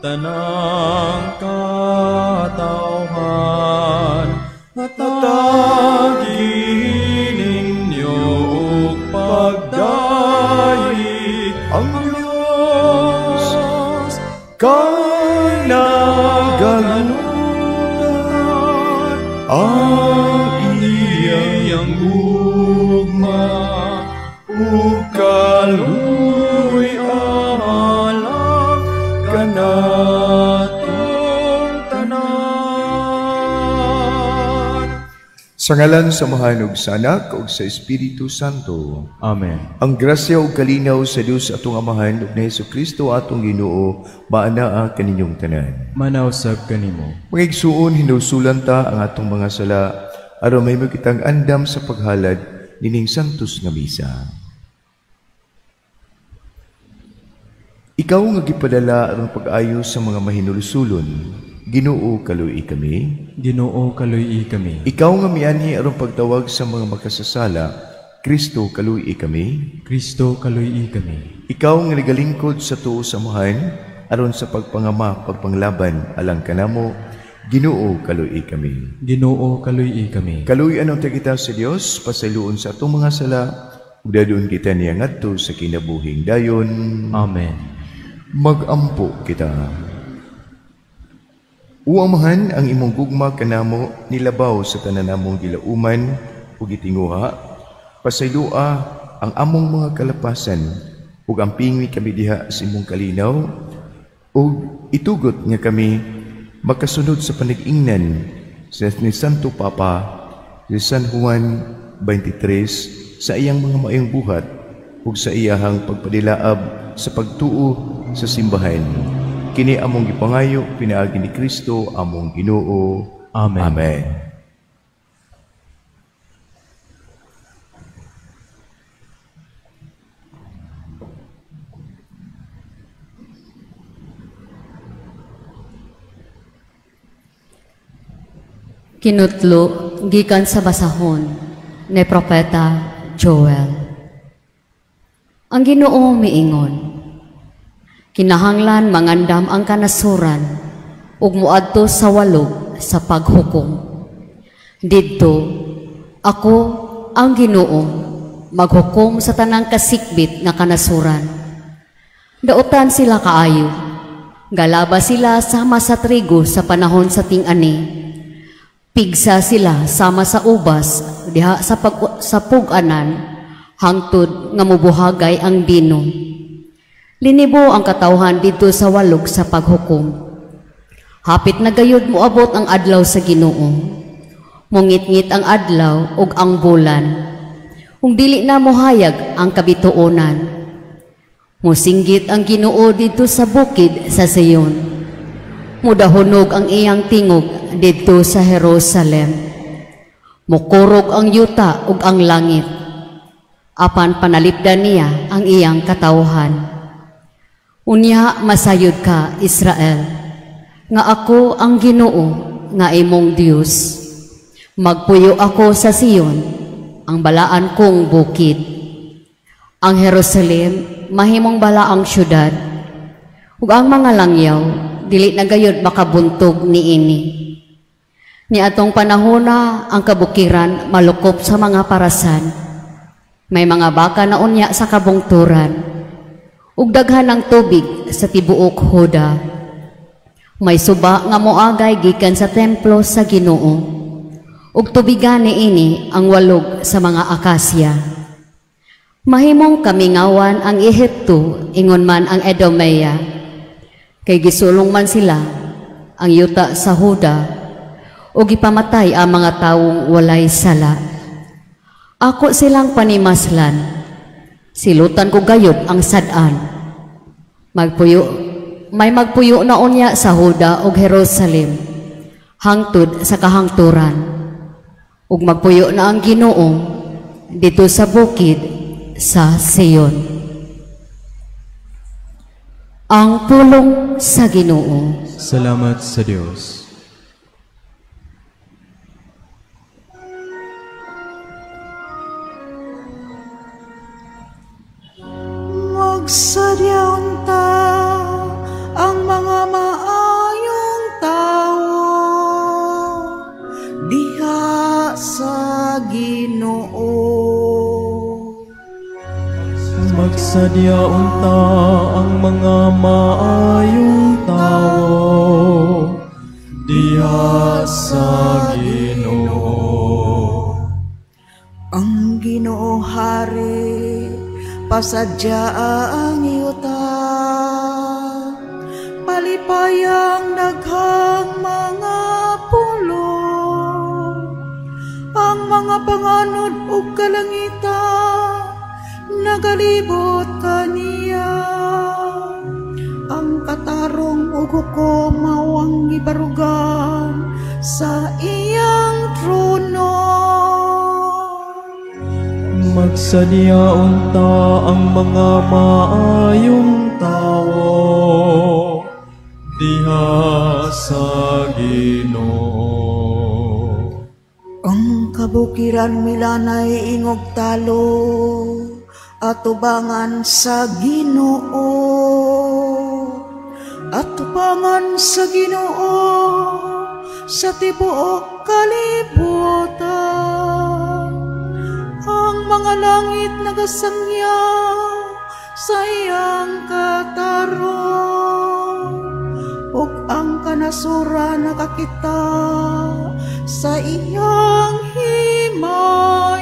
tanang katawhan. Hatagi ninyo og pagdayi ang Diyos kay nagalutan ang iyang gugma ug kaluoy alang kanatong tanan. Sa ngalan sa Amahan ug sa Anak ug sa Espiritu Santo. Amen. Ang grasya ug kalinaw sa Dios atong Amahan ug ni Hesukristo atong Ginoo maanaa kaninyong tanan. Manausab kanimo. Mga igsuon, hinulsulan ta ang atong mga sala aron mahimo kitang andam sa paghalad nining santos nga misa. Ikaw nga gipadala aron pag-ayo sa mga mahinulsulon, Ginoo, kaluoy kami. Ginoo, kaluoy kami. Ikaw nga mianhi aron pagtawag sa mga makasasala, Kristo, kaluoy kami. Kristo, kaluoy kami. Ikaw nga nagalingkod sa tuo sa Amahan aron sa pagpangama, pagpanglaban alang kanamo, Ginoo, kaluoy kami. Ginoo, kaluoy kami. Kaluoy anong kita sa Dios, pasayloon sa atong mga sala, ug dadon kita niya ngadto sa kinabuhing dayon. Amen. Magampo kita. O Amahan, ang imong gugma kanamo nilabaw sa tanan namong gilauman ug gitinguha, pasayloa ang among mga kalapasan ug ampingi kami diha sa imong kalinaw ug itugot nga kami makasunod sa panag-ingnan sa ni Santo Papa si San Juan 23 sa iyang mga maayong buhat ug sa iyahang pagpadilaab sa pagtuo sa simbahan. Kini among gipangayo pinaagi ni Kristo among Ginoo. Amen. Amen. Kinutlo gikan sa basahon ni Propeta Joel. Ang Ginoo miingon, kinahanglan mangandam ang kanasuran ug moadto sa walog sa paghukom. Didto ako ang Ginoo maghukom sa tanang kasikbit nga kanasuran. Dautan sila kaayo, galaba sila sama sa trigo sa panahon sa ting-ani. Pigsa sila sama sa ubas diha sa sa pug-anan hangtod nga mubuhagay ang bino. Linibo ang katawhan didto sa walog sa paghukom. Hapit na gayud moabot ang adlaw sa Ginoo. Mungitngit ang adlaw ug ang bulan. Ug dili na mohayag ang kabituonan. Mosinggit ang Ginoo didto sa bukid sa Sion. Mudahunog ang iyang tingog didto sa Jerusalem. Mukurog ang yuta ug ang langit. Apan panalipdan niya ang iyang katawhan. Unya masayod ka, Israel, nga ako ang Ginoo nga imong Dios. Magpuyo ako sa Sion, ang balaan kong bukid. Ang Jerusalem mahimong balaang syudad, ug ang mga langyaw dili na gayud makabuntog niini. Niadtong panahona ang kabukiran malukop sa mga parasan. May mga baka na unya sa kabungturan, ug daghan ang tubig sa tibuok Huda. May suba nga moagay gikan sa templo sa Ginoo, ug tubigan niini ang walog sa mga akasya. Mahimong kamingawan ang Ehipto, ingon man ang Edomea, kay gisulong man sila ang yuta sa Huda, ug gipamatay ang mga tawong walay sala. Ako silang panimaslan, silutan ko gayud ang sad-an. Magpuyo, may magpuyo na unya sa Huda ug Jerusalem, hangtod sa kahangturan. Ug magpuyo na ang Ginoo dito sa bukid sa Sion. Ang pulong sa Ginoo. Salamat sa Dios. Magsadya unta ang mga Magsadya unta ang mga maayong tawo diha sa Ginoo. Ang Ginoo hari, pasadya ang yuta. Palipayang daghang mga pulo. Ang mga panganod ug kalangitan nagalibot kaniya. Ang katarong ug hukom mao ang gibarugan sa iyang trono. Magsadya unta ang mga maayong tawo diha sa Ginoo. Ang kabukiran milanay ingog talo atubangan sa Ginoo. Atubangan sa Ginoo sa tibuok kalibutan. Ang mga langit nagasangya sa iyang katarong, ug ang kanasura nakakita sa iyang himaya.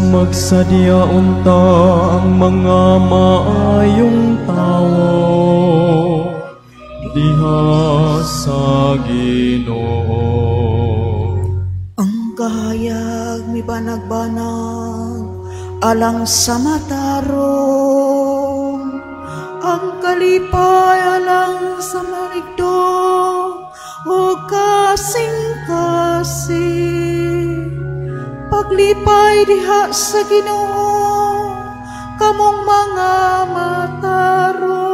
Magsadya unta ang mga maayong tawo diha sa Ginoo. Ang kahayag mibanag-banag alang sa matarong, ang kalipay alang sa maligdong ug kasing-kasing. Paglipay diha sa Ginoo kamong mga matarong,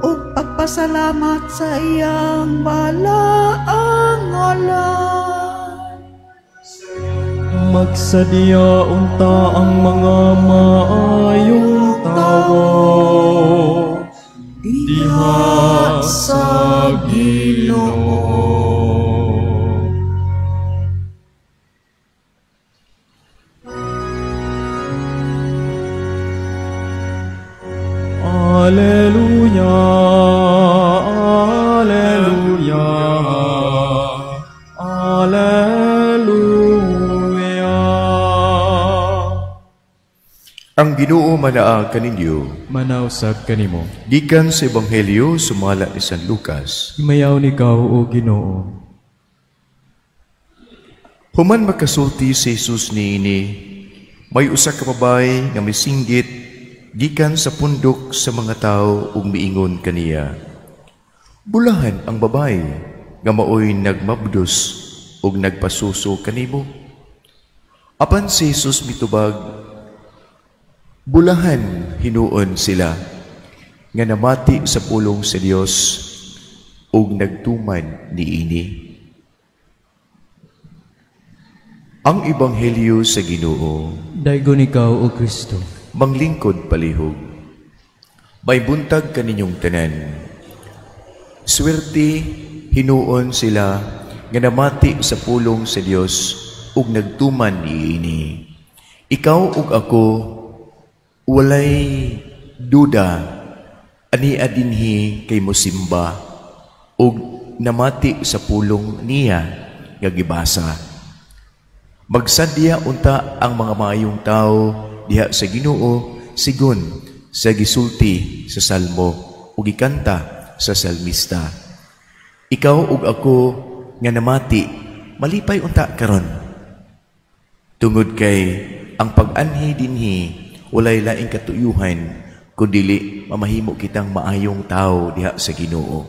ug pagpasalamat sa iyang balaang ngalan. Magsadya unta ang mga maayong tawo diha sa Ginoo. Alleluia, alleluia, alleluia. Ang Ginoo manaa kaninyo. Manausab kanimo. Gikan sa Ebanghelyo sumala ni San Lucas. Himayaw ikaw, o Ginoo. Human makasulti si Jesus niini, may usa ka babae nga misinggit gikan sa pundok sa mga tawo ug miingon kaniya. Bulahan ang babae nga maoy nagmabdos ug nagpasuso kanimo. Apan si Jesus mitubag, bulahan hinuon sila nga namati sa pulong sa Dios ug nagtuman niini. Ang Ebanghelyo sa Ginoo. Daygon ikaw, o Kristo. Manglingkod palihog. May buntag kaninyong tanan. Swerte hinuon sila nga namati sa pulong sa Dios ug nagtuman niini. Ikaw ug ako walay duda ania dinhi kay mosimba ug namati sa pulong niya nga gibasa. Magsadya unta ang mga maayong tawo diha sa Ginoo sigon sa gisulti sa salmo ug gikanta sa salmista. Ikaw ug ako nga namati malipay unta karon. Tungod kay ang pag-anhi dinhi walay laing katuyuhan kundili mamahimo kitang maayong tawo diha sa Ginoo.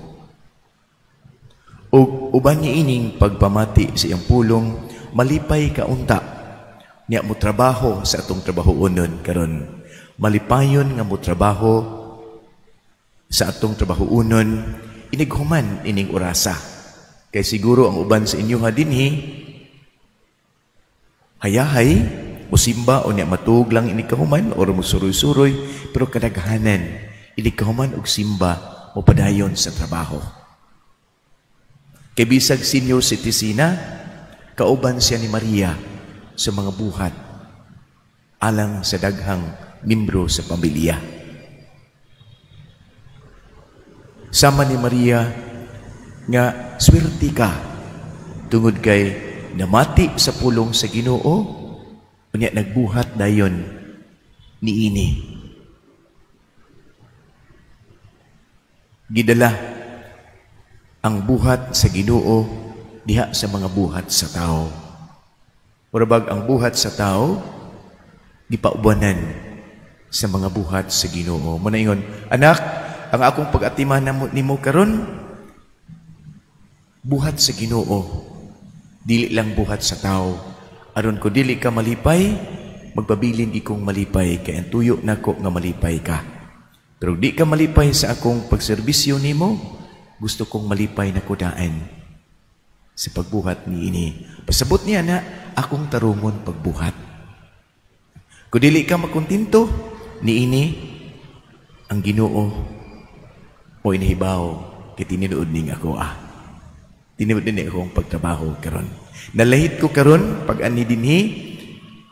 Ug uban niining pagpamati sa iyang pulong, malipay ka unta niya mo trabaho sa atong trabahoonon karon. Malipayon nga mo trabaho sa atong trabahoonon inighuman ining orasa. Kay siguro ang uban sa inyo ha dinhi hayahay musimba o niya matuog lang inig kahuman or musuroy-suroy, pero kadaghanan inig kahuman og simba mopadayon sa trabaho. Kay bisag senior citizen na, kauban siya ni Maria sa mga buhat. Alang sa daghang membro sa pamilya. Sama ni Maria nga swerte ka tungod kay namati sa pulong sa Ginoo, unya nagbuhat dayon niini. Gidala ang buhat sa Ginoo diha sa mga buhat sa tao. Murabag ang buhat sa tao gipaubanan sa mga buhat sa Ginoo. Muna ingon, anak, ang akong pag-atiman nimo karon buhat sa Ginoo, dili lang buhat sa tao. Aron ko dili ka malipay, magpabilin ikong malipay kay ang tuyo nako nga malipay ka. Pero di ka malipay sa akong pagserbisyo nimo, gusto kong malipay na kudaan sa pagbuhat niini. Pasabot niya na akong tarungon pagbuhat. Kung dili ka makontento niini, ang Ginoo o inihibaw kay tinuod ning ako ah. Tinuod din ako ang pagtrabaho karon. Nalahit ko karon pag ani dinhi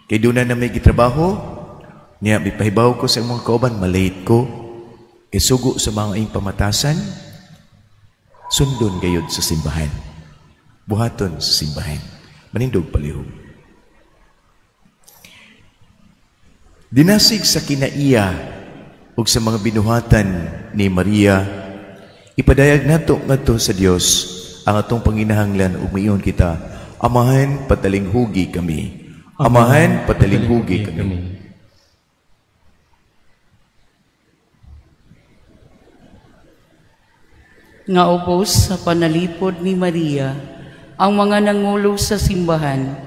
kay doon na may gitrabaho niya, mipahibaw ko sa mga kauban, malahit ko kay sugo sa mga iyong pamatasan, sundon gayod sa simbahan, buhaton sa simbahan, manindog palihog. Dinasig sa kinaiya ug sa mga binuhatan ni Maria, ipadayag nato ngadto sa Dios ang atong panginahanglan ug miingon kita, Amahan, patalinghugi kami. Amahan, patalinghugi kami. Nga ubos sa panalipod ni Maria, ang mga nangulo sa simbahan,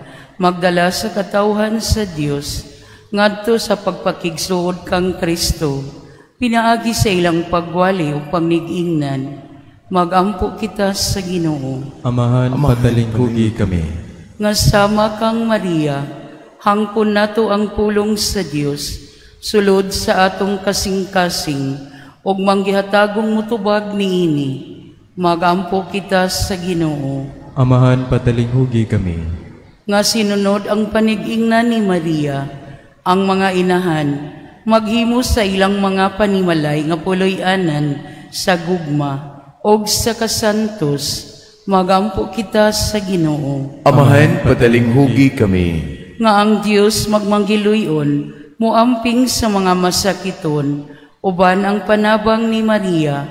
magdala sa katawhan sa Dios ngadto sa pagpakigsuod kang Kristo, pinaagi sa ilang pagwali o pangnig-ingnan. Magampo kita sa Ginoo. Amahan, patalinghugi kami. Nga sama kang Maria, hangpon nato ang pulong sa Dios, sulod sa atong kasing-kasing, ug manggihatagong mutubag niini. Magampo kita sa Ginoo. Amahan, patalinghugi kami. Nga sinunod ang panigingnan ni Maria, ang mga inahan, maghimo sa ilang mga panimalay nga puloy-anan sa gugma og sa kasantos, magampo kita sa Ginoo. Amahan, patalinghugi kami. Nga ang Dios magmanggiluyon, muamping sa mga masakiton, uban ang panabang ni Maria,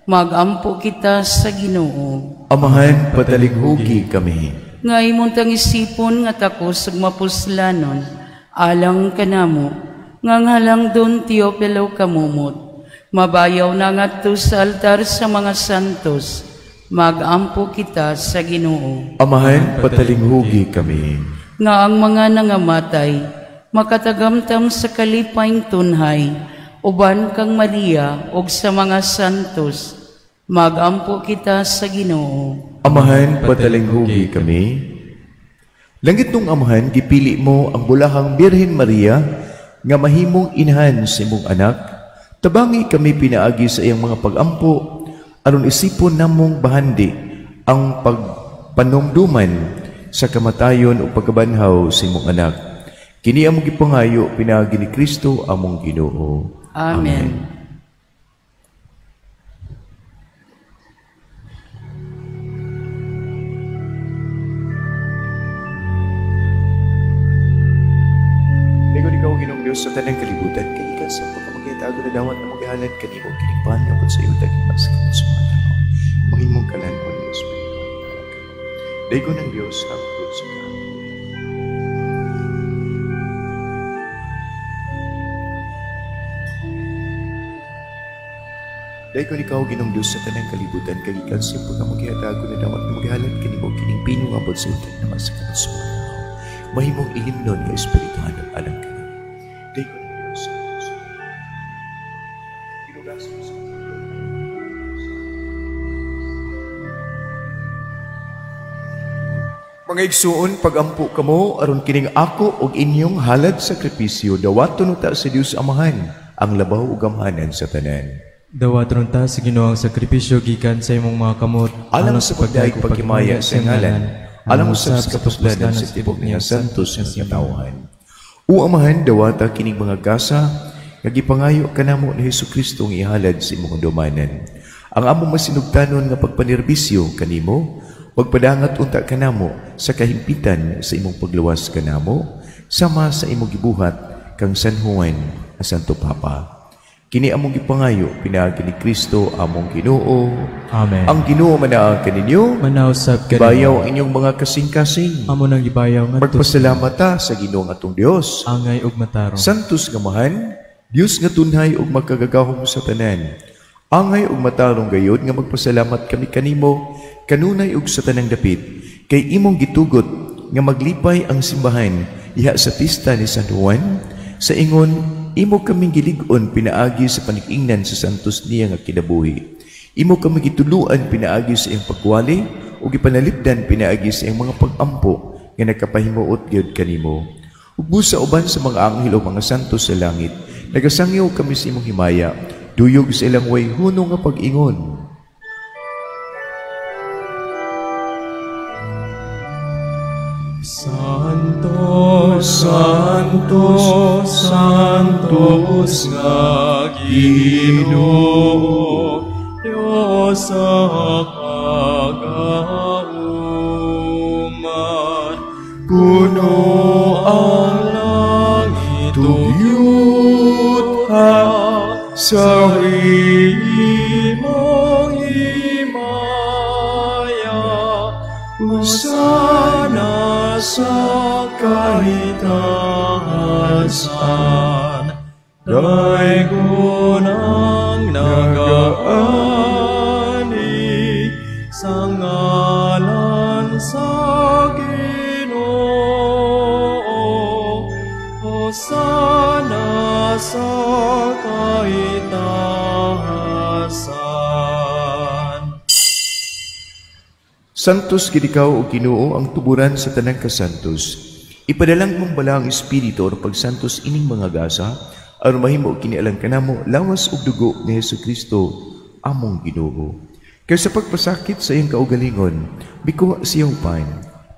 magampo kita sa Ginoo. Amahan, patalinghugi kami. Nga imong tangisipon nga takos ug mapuslanon, alang kanamo, nga ngalang don Teopilo kamumot, mabayaw na ngadto sa altar sa mga santos, magampo kita sa Ginoo. Amahan, patalinghugi kami. Nga ang mga nangamatay, makatagamtam sa kalipayng tunhay, uban kang Maria ug sa mga santos, magampo kita sa Ginoo. Amahan, patalinghugi kami. Langit nung Amahan, gipili mo ang bulahang Birhen Maria nga mahimong inahan sa imong anak. Tabangi kami pinaagi sa iyang mga pagampo aron isipon namong bahandi ang pagpanumduman sa kamatayon o pagkabanhaw sa imong anak. Kini among gipangayo pinaagi ni Kristo among Ginoo. Amen. Dayon ikaw, Ginoong Dios, sa tanang kalibutan, kay ikaw sa pagkamagitago na dawat na maghahalad kanimo kining paningabot sa iyo tagpas sa mga tao. Mahimong kalan o Diyos, Dayon ng Diyos ang Diyos sa Dayon ikaw, Ginoong Dios, sa tanang kalibutan, kay ikaw sa pagkamagitago na dawat na maghahalad kanimo kining pinungabot sa iyo tagpas sa mga tao. Mahimong ilimnon nga espirituhan at alam ka. Dayon ng Diyos ang Diyos. Mga igsuon, pagampo kamo aron kining ako og inyong halad sakripisyo, dawaton uta sa Dios Amahan ang labaw ug gamhanan sa tanan. Dawaton ta sa Ginoo ang sakripisyo gikan sa imong mga kamot, alang sa pagdaig paghimaya sa ngalan, alang usab sa kapuslanan sa tibok niya santos nga katawhan. O Amahan, dawata kining mga gasa nga gipangayo kanamo ni Hesukristo nga ihalad sa imong dumanan. Ang among masinugtanon nga pagpanerbisyo kanimo, pagpadangat unta kanamo sa kahimpitan sa imong pagluwas kanamo, sama sa imong gibuhat kang San Juan a Santo Papa. Kini among gipangayo pinaagi ni Kristo among Ginoo. Amen. Ang Ginoo manaa kaninyo, manausab kanimo. Bayaw ang inyong mga kasing-kasing. Amo nang gibayaw ngadto. Magpasalamat ta sa Ginoo nga atong Dios. Angay ug matarong. Santos nga Amahan, Dios nga tunhay ug makagagahom sa tanan. Angay ug matarong gayod nga magpasalamat kami kanimo kanunay ug sa tanang dapit, kay imong gitugot nga maglipay ang simbahan diha sa pista ni San Juan, sa ingon imo kaming gilig-on pinaagi sa panikingnan sa santos niya nga kinabuhi. Imo kami gituluan pinaagi sa iyang pagwali ug gipanalipdan pinaagi sa iyang mga pag-ampo nga nakapahimuot gyud kanimo. Ug busa uban sa mga anghel o mga santos sa langit, nagasangyaw kami sa imong himaya, duyog sa ilang way hunong nga pag-ingon. Santo, Santo, Santos nga Ginoo, Dios sa kagauman. Puno ang langit ug yuta sa imong himaya. Hosana sa kahitasan, daygon ang nagaani sa ngalan sa Ginoo. Hosana sa kahitasan. Santos gid ikaw o Ginoo ang tuburan sa tanang kasantos. Ipadalang mong bala ang espiritu aron pagsantos ining mga gasa, aron mahimo kini alang kanamo lawas ug dugo ni Hesukristo among Ginoo. Kay sa pagpasakit sa iyang kaugalingon, mikuha siya upan,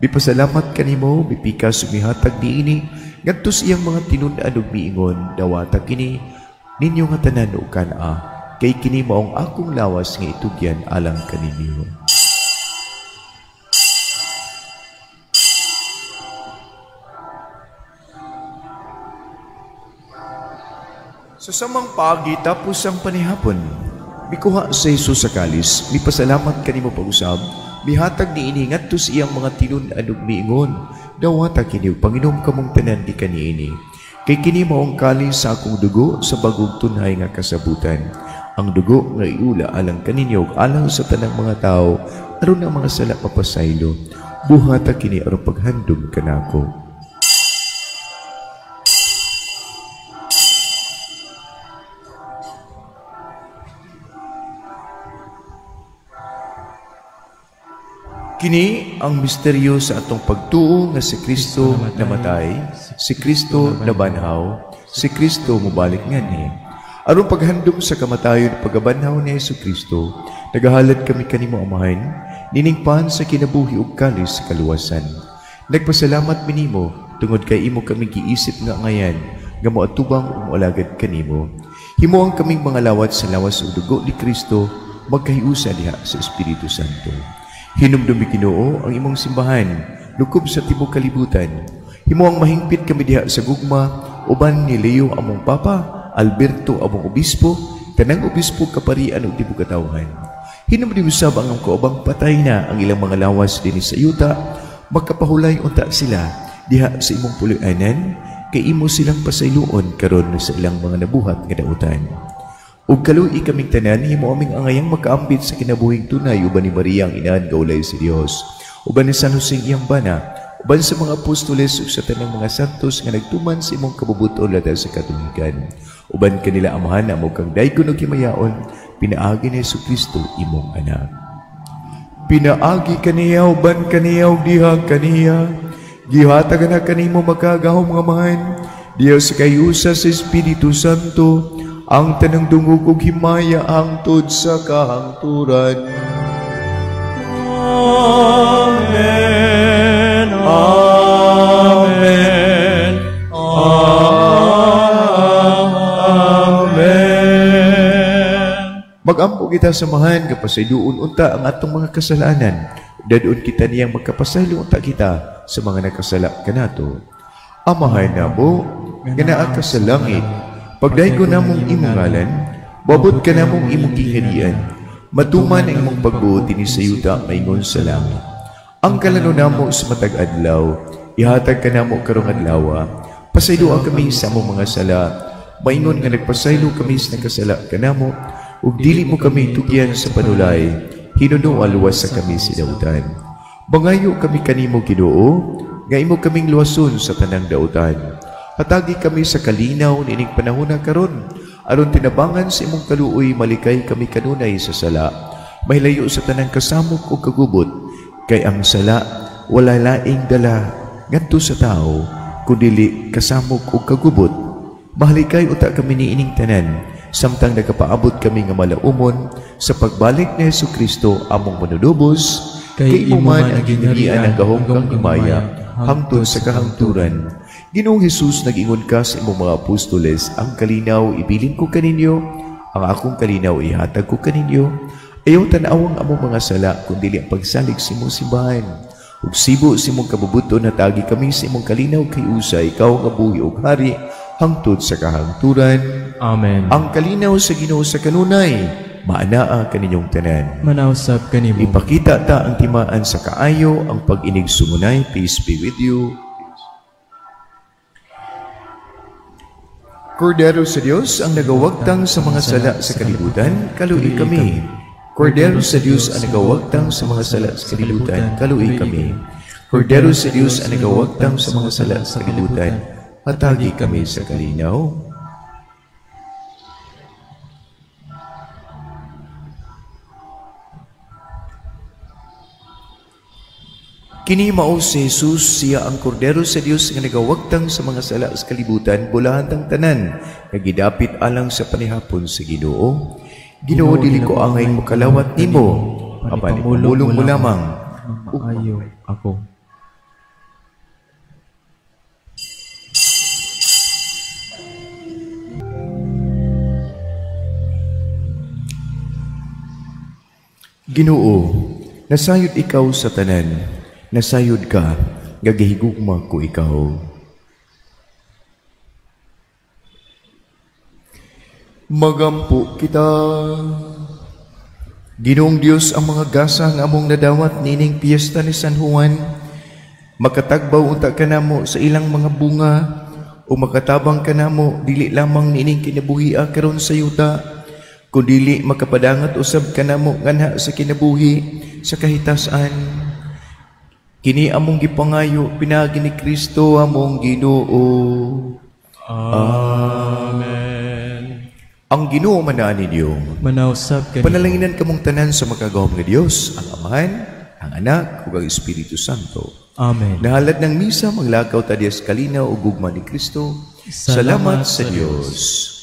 mipasalamat kanimo, mipikas ug mihatag niini ngadto sa iyang mga tinun-an ug miingon, dawata kini ninyo nga tanan ug kan-a, kay kini maong akong lawas nga itugyan alang kaninyo. Sa samang paagi tapos ang panihapon, mikuha sa Jesus sa kalis, mipasalamat kanimo pag-usab, mihatag niini ngadto sa iyang mga tinun-an ug miingon, dawata kini ug panginom kamong tanan gikan niini. Kay kini maong kalis sa akong dugo sa bagong tunhay nga kasabutan. Ang dugo nga iula alang kaninyo ug alang sa tanang mga tawo aron ang mga sala mapasaylo. Buhata kini aron paghandom kanako. Kini ang misteryo sa atong pagtuo nga si Kristo namatay, si Kristo nabanhaw, si Kristo mobalik nganhi. Aron paghandom sa kamatayon ug pagabanhaw ni Hesukristo, nagahalad kami kanimo Amahan, niningpan sa kinabuhi ug kalis sa kaluwasan. Nagpasalamat mi nimo tungod kay imo kami giisip nga ngayan nga moatubang ug moalagad kanimo. Himuang kaming mga lawat sa lawas ug dugo ni Kristo magkahiusa diha sa Espiritu Santo. Hinumdumi Ginoo ang imong simbahan, lukob sa tibuok kalibutan. Himuang mahingpit kami diha sa gugma, uban ni Leo among Papa, Alberto among Obispo, tanang obispo kaparian ug tibuok katawhan. Hinumdumi usab ang kaubang patay na ang ilang mga lawas dinhi sa yuta, makapahulay unta sila diha sa imong puloy-anan, kay imo silang pasayloon karon sa ilang mga nabuhat nga dautan. Ug kaluoy kaming tanan, himo aming angayang makaambit sa kinabuhing tunay uban ni Maria ang inahan gaulay sa Dios, uban ni San Jose iyang bana, uban sa mga apostoles ug sa tanang mga santos nga nagtuman sa imong kabubuton lahi sa katulikan. Uban kanila Amahan amo kang daygon ug himayaon, pinaagi ni Hesukristo imong anak. Pinaagi kaniya uban kaniya ug diha kaniya, gihatagan na kanimo makagahom nga Amahan, diha sa kahiusa sa Espiritu Santo, ang tanang dungog ug himaya hangtod sa kahangturan. Amen. Amen. Amen. Magampo kita samahan nga pasayloon unta ang atong mga kasalanan. Dadon kita niyang magkapasaylo unta kita sa mga nakasala kanato. Amahan namo nga naa ka sa langit, pagdaygo namong imong ngalan, moabot ka namong imong gingharian, matuman ang imong pagbuot dinhi sa yuta maingon sa langit. Ang kalano namo sa matag adlaw, ihatag kanamo karong adlaw. Pasayloa kami sa among mga sala, maingon nga nagpasaylo kami sa nakasala kanamo, ug dili mo kami tugyan sa panulay, hinunoa luwas sa kami sa dautan. Mangayo kami kanimo Ginoo, nga imo kaming luwason sa tanang dautan. Hatagi kami sa kalinaw niining panahona karon, aron tinabangan sa imong kaluoy malikay kami kanunay sa sala, mahilayo sa tanang kasamok ug kagubot, kay ang sala wala laing dala ngadto sa tao, kundili kasamok ug kagubot. Mahalikay unta kami niining tanan, samtang nagapaabot kami nga malaumon sa pagbalik ni Hesus Kristo among manunubos, kay imo man ang gingharian ang gahom kang himaya hangtod sa kahangturan. Ginoong Hesus, nag-ingon ka sa imong mga apostoles, ang kalinaw ibilin ko kaninyo, ang akong kalinaw ihatag ko kaninyo. Ayaw tan-awang among mga sala, kundili ang pagsalig sa imong simbahan. Ug sibo sa imong kabubuton, hatagi kami sa imong kalinaw kay usa, ikaw nga buhi ug hari hangtod sa kahangturan. Amen. Ang kalinaw sa Ginoo sa kanunay, maanaa kaninyong tanan. Manausab kanimo. Ipakita ta ang timaan sa kaayo, ang pag-inig sumunay. Peace be with you. Kordero sa Dios ang nagawagtang sa mga sala sa kalibutan, kaluoy kami. Kordero sa Dios ang nagawagtang sa mga sala sa kalibutan, kaluoy kami. Kordero sa Dios ang nagawagtang sa mga sala sa kalibutan, hatagi kami sa kalinaw. Kini mao si Jesus, siya ang kordero sa Dios nga nagawagtang sa mga sala sa kalibutan, bulahan tang tanan nga gidapit alang sa panihapon sa Ginoo. Ginoo, dili ko angay mokalawat nimo, apan ipamulong mo lamang maayo ako. Ginoo, nasayod ikaw sa tanan, nasayod ka, nga gihigugma ko ikaw. Magampo kita. Ginoong Dios, ang mga gasa nga among nadawat niining piyesta ni San Juan, makatagbaw unta kanamo sa ilang mga bunga, o makatabang kanamo dili lamang niining kinabuhia karon sa yuta, kundili makapadangat usab kanamo nganha sa kinabuhi sa kahitasan. Kini among gipangayo pinaagi ni Kristo among Ginoo. Amen. Ang Ginoo manaa ninyo. Manausab kanimo. Panalanginan kamong tanan sa makagahom nga Dios, ang Amahan, ang Anak ug ang Espiritu Santo. Amen. Nahalad ng misa, maglakaw ta dias kalinaw ug gugma ni Kristo. Salamat sa Dios.